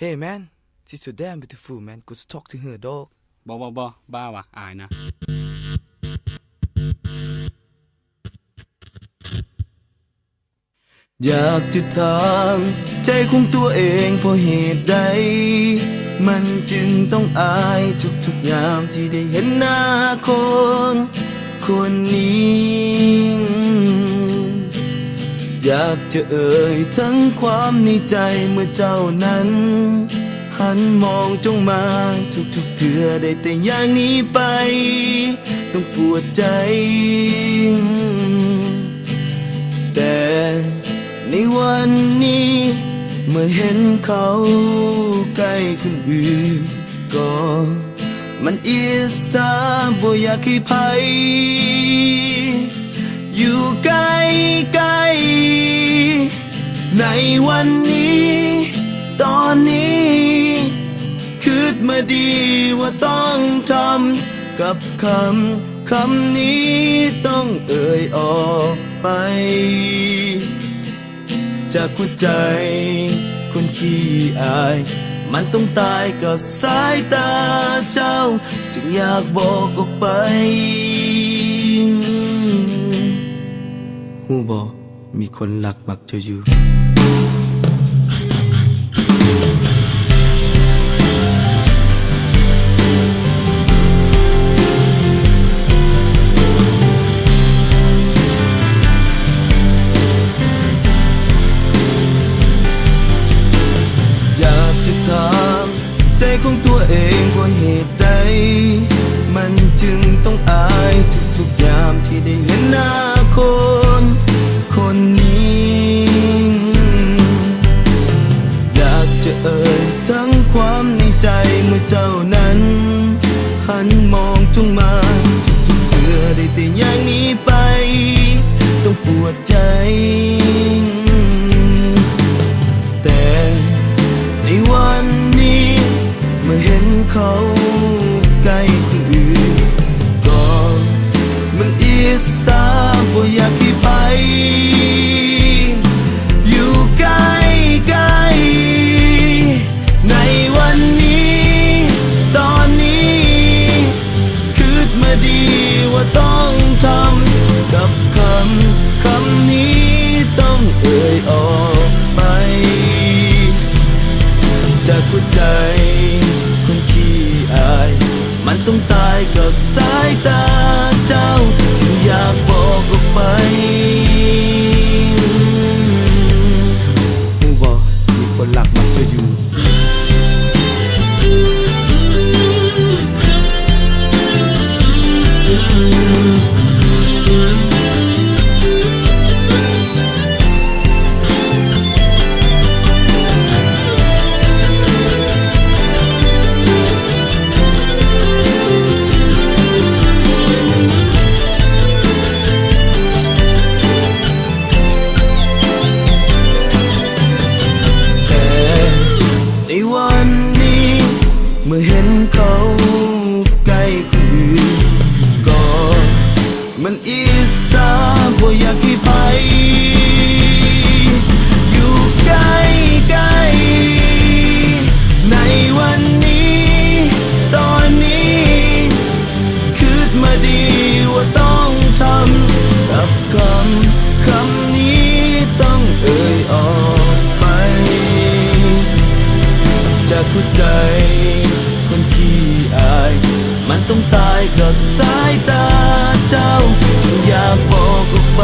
Hey man, she's so damn beautiful, man. Go talk to her, dog. ບໍ່ ບໍ່ ບໍ່ ບ້າວ່ະ ອາຍນະ. ຢາກຈະຖາມໃຈຂອງຕົວເອງ ເພາະເຫດໃດ ມັນຈຶ່ງຕ້ອງອາຍທຸກໆຍາມທີ່ໄດ້ເຫັນໜ້າຄົນຄົນນີ້? ຢາກຈະເອີ່ຍທັງຄວາມໃນໃຈ ເມື່ອເຈົ້ານັ້ນຫັນມອງຈ້ອງມາທຸກໆເທື່ອ ໄດ້ແຕ່ຢ່າງໜີໄປ ຕ້ອງປວດໃຈ. ແຕ່ໃນວັນນີ້ ເມື່ອເຫັນເຂົາໃກ້ຄົນອື່ນ ກໍມັນອິດສາ ບໍ່ຢາກໃຫ້ໃຜຢູ່ໃກ້ໆ. ໃນວັນນີ້ ຕອນນີ້ ຄິດມາດີວ່າຕ້ອງທຳ ກັບຄຳ ຄຳນີ້ຕ້ອງເອີ່ຍອອກໄປ ຈາກຫົວໃຈຄົນຂີ້ອາຍ ມັນຕ້ອງຕາຍກັບສາຍຕາເຈົ້າ ຈຶ່ງຢາກບອກອອກໄປ. ຮູ້ບໍ່? ມີຄົນລັກມັກເຈົ້າຢູ່. ຢາກຈະຖາມໃຈຂອງຕົວເອງ ວ່າເຫດໃດ ມັນຈຶ່ງຕ້ອງອາຍທຸກໆຍາມທີ່ໄດ້ເຫັນໜ້າຄົນຄົນນີ້? ຢາກຈະເອີ່ຍທັງຄວາມໃນໃຈ ເມື່ອເຈົ້ານັ້ນຫັນມອງຈ້ອງມາທຸກໆເທື່ອ ໄດ້ແຕ່ຢ່າງໜີໄປ ຕ້ອງປວດໃຈ. ແຕ່ໃນວັນນີ້ ເມື່ອເຫັນເຂົາໃກ້ຄົນອື່ນ ກໍມັນອິດສາ ບໍ່ຢາກໃຫ້ໃຜຢູ່ໃກ້ໆ. ໃນວັນນີ້ ຕອນນີ້ ຄິດມາດີວ່າຕ້ອງທຳ ກັບຄຳ ຄຳນີ້ຕ້ອງເອີ່ຍອອກໄປ ຈາກຫົວໃຈຄົນຂີ້ອາຍ ມັນຕ້ອງຕາຍກັບສາຍຕາເຈົ້າ ຈຶ່ງຢາກບອກອອກໄປ. ຮູ້ບໍ່? ມີຄົນລັກມັກເຈົ້າຢູ່. ແຕ່ໃນວັນນີ້ ເມື່ອເຫັນເຂົາໃກ້ຄົນອື່ນ ກໍມັນອິດສາ ບໍ່ຢາກໃຫ້ໃຜຢູ່ໃກ້ໆ. ໃນວັນນີ້ ຕອນນີ້ ຄິດມາດີວ່າຕ້ອງທຳ ກັບຄຳ ຄຳນີ້ຕ້ອງເອີ່ຍອອກໄປ ຈາກຫົວໃຈຄົນຂີ້ອາຍ ມັນຕ້ອງຕາຍກັບສາຍຕາເຈົ້າ ຈຶ່ງຢາກບອກອອກໄປ.